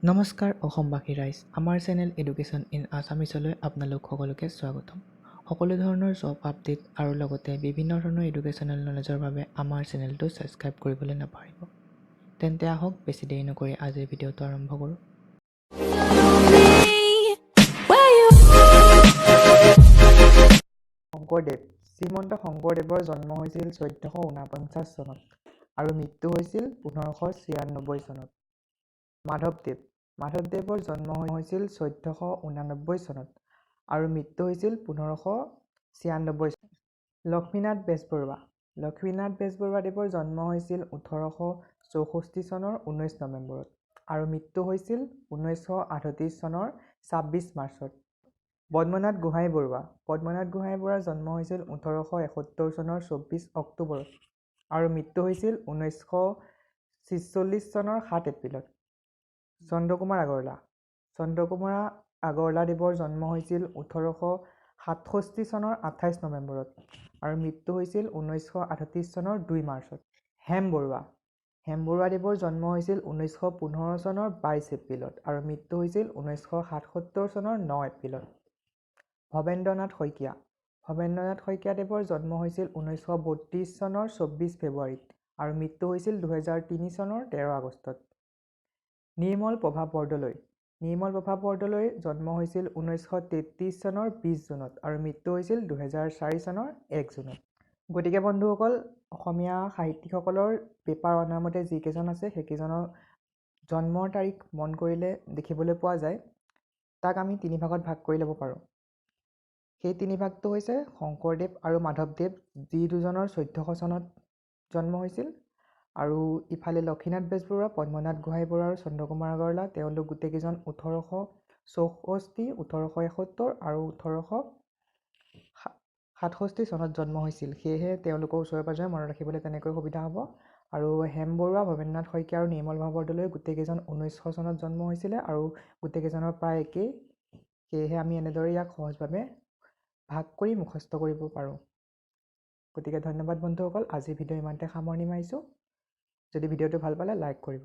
নমস্কাৰ অসমবাসী ৰাইজ, আমাৰ চেনেল এডুকেশ্যন ইন আছামিছলৈ আপোনালোক সকলোকে স্বাগতম। সকলো ধৰণৰ জব আপডেট আৰু লগতে বিভিন্ন ধৰণৰ এডুকেশ্যনেল নলেজৰ বাবে আমাৰ চেনেলটো ছাবস্ক্ৰাইব কৰিবলৈ নাপাহৰিব। তেন্তে আহক, বেছি দেৰি নকৰি আজিৰ ভিডিঅ'টো আৰম্ভ কৰোঁ। Where you Sankardev. Srimanta শংকৰদেৱৰ জন্ম হৈছিল 1449 চনত আৰু মৃত্যু হৈছিল 1596 চনত। মাধৱদেৱ। মাধৱদেৱৰ জন্ম হৈছিল 1489 চনত আৰু মৃত্যু হৈছিল 1596 চনত। লক্ষ্মীনাথ বেজবৰুৱা। লক্ষ্মীনাথ বেজবৰুৱাদেৱৰ জন্ম হৈছিল 1864 চনৰ 19 নৱেম্বৰত আৰু মৃত্যু হৈছিল 1938 চনৰ 26 মাৰ্চত। পদ্মনাথ গোহাঁই বৰুৱা। পদ্মনাথ গোহাঁই বৰুৱাৰ জন্ম হৈছিল 1871 চনৰ 24 অক্টোবৰত আৰু মৃত্যু হৈছিল 1946 চনৰ 7 এপ্ৰিলত। চন্দ্ৰকুমাৰ আগৰৱালা। চন্দ্ৰকুমাৰ আগৰৱালাদেৱৰ জন্ম হৈছিল 1867 চনৰ 28 নৱেম্বৰত আৰু মৃত্যু হৈছিল 1938 চনৰ 2 মাৰ্চত। হেম বৰুৱা। হেম বৰুৱাদেৱৰ জন্ম হৈছিল 1915 চনৰ 22 এপ্ৰিলত আৰু মৃত্যু হৈছিল 1977 চনৰ 9 এপ্ৰিলত। ভৱেন্দ্ৰনাথ শইকীয়া। ভৱেন্দ্ৰনাথ শইকীয়াদেৱৰ জন্ম হৈছিল 1932 চনৰ 24 ফেব্ৰুৱাৰীত আৰু মৃত্যু হৈছিল 2003 চনৰ 13 আগষ্টত। নিৰ্মল প্ৰভা বৰদলৈ। নিৰ্মল প্ৰভা বৰদলৈৰ জন্ম হৈছিল 1933 চনৰ 20 জুনত আৰু মৃত্যু হৈছিল 2004 চনৰ 1 জুনত। গতিকে বন্ধুসকল, অসমীয়া সাহিত্যিকসকলৰ পেপাৰ 1ৰ মতে যিকেইজন আছে, সেইকেইজনৰ জন্মৰ তাৰিখ মন কৰিলে দেখিবলৈ পোৱা যায়, তাক আমি তিনি ভাগত ভাগ কৰি ল'ব পাৰোঁ। সেই তিনি ভাগটো হৈছে শংকৰদেৱ আৰু মাধৱদেৱ, যি দুজনৰ 1400 চনত জন্ম হৈছিল, আৰু ইফালে লক্ষীনাথ বেজবৰুৱা, পদ্মনাথ গোহাঁই বৰুৱা আৰু চন্দ্ৰকুমাৰ আগৰৱালা, তেওঁলোক গোটেইকেইজন 1864, 1871 আৰু 1867 চনত জন্ম হৈছিল। সেয়েহে তেওঁলোকৰ ওচৰে পাঁজৰে মনত ৰাখিবলৈ তেনেকৈ সুবিধা হ'ব। আৰু হেম বৰুৱা, ভৱেন্দ্ৰনাথ শইকীয়া আৰু নিৰ্মল প্ৰভা বৰদলৈ গোটেইকেইজন 1900 চনত জন্ম হৈছিলে আৰু গোটেইকেইজনৰ প্ৰায় একেই। সেয়েহে আমি এনেদৰে ইয়াক সহজভাৱে ভাগ কৰি মুখস্থ কৰিব পাৰোঁ। গতিকে ধন্যবাদ বন্ধুসকল, আজিৰ ভিডিঅ' ইমানতে সামৰণি মাৰিছোঁ। যদি ভিডিঅ'টো ভাল পালে লাইক কৰিব।